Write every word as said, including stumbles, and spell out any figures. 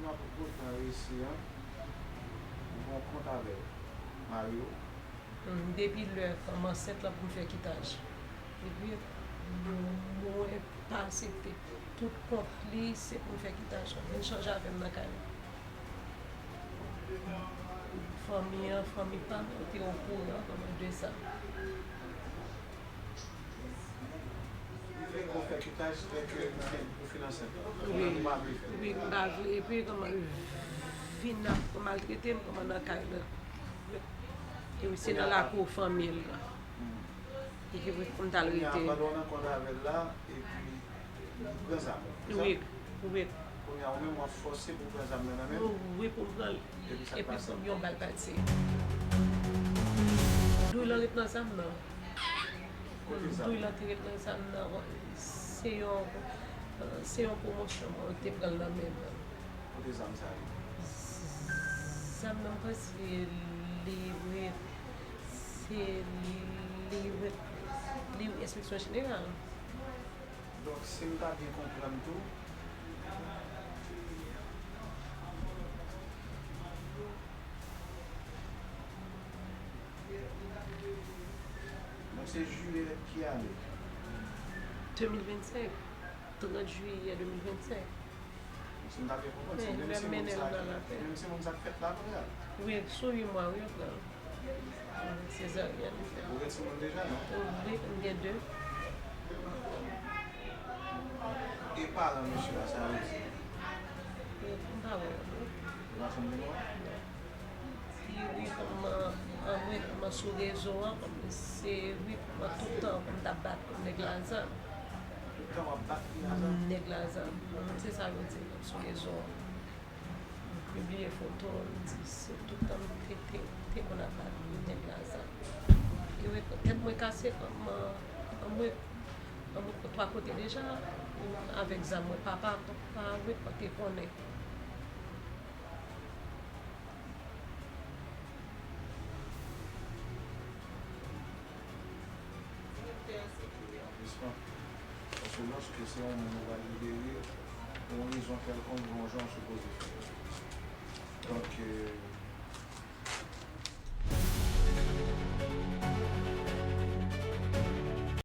Pou kont nan resi an, ou gen yon kont avè mari w? Hmm, depi lè fanm ansent la pou m fè kitaj. Epi, mwen pa aksepte. Tout kont li, se pou m fè kitaj la. Vin chanje avè m nan kay la. Fanmi an, fanmi pa m, yo te okouran de sa. Li vle ke w fè kitaj lè ke ou fin ansent. Wi, wi, m pa vle. Epi kòman l vin ap maltrete m kòman nan kay la. Epi se nan lakou fanmi l la. Epi pou m t al rete. Pandan w nan kont avè l la, epi li pran zam. Wi, wi. Kounye a ou menm w ap fòse pou pran zam nan nan men l. Wi, pou m pran l. Epi pou m yon bal pati. Dwèt lan ret nan zam nan. Dwèt lan te ret nan zam nan. Se yon, se yon pwomosyon mwen te pran l nan men mwen. Kote zam sa ye? Zam nan mwen se li ret, se li ret, li enspeksyon jeneral. Donk, si m ta byen konprann tou, donk se jiyè ki ane? De mil vennsenk, trant jiyè de mil vennsenk. Si m ta byen konprann, se menm se moun sa ki, menm se moun sa k fèt la vre a? Wi, sou uit mwa, wi, yo pran l. Sezaryèn. Ou gen timoun deja, non? Wi, m gen de. E paran mesye a, sa yo di? M pa wè yo, non. Ou pa janm vin wè? Li wi, kòman, anmwe, kòman sou rezo an, kòman se wi, kòman tout tan, kòman m t ap bat nèg la zam. Tout tan w ap bat li la zam? Nèg la zam. Se sa yo di, sou rezo an. M pibliye foto, m di se tout tan m te, te, te konn ap bat nèg la zam. Li wè tèt mwen kase, m, m, m wè, m wè twa kote deja, avèk zam mwen. Papa, papa, wè, pa te konnen. Avisman. Paske lòske se yon moun ou pral libere, pou yon rezon kèlkonk, gen yon jan ou sipoze fè. Donk, euh,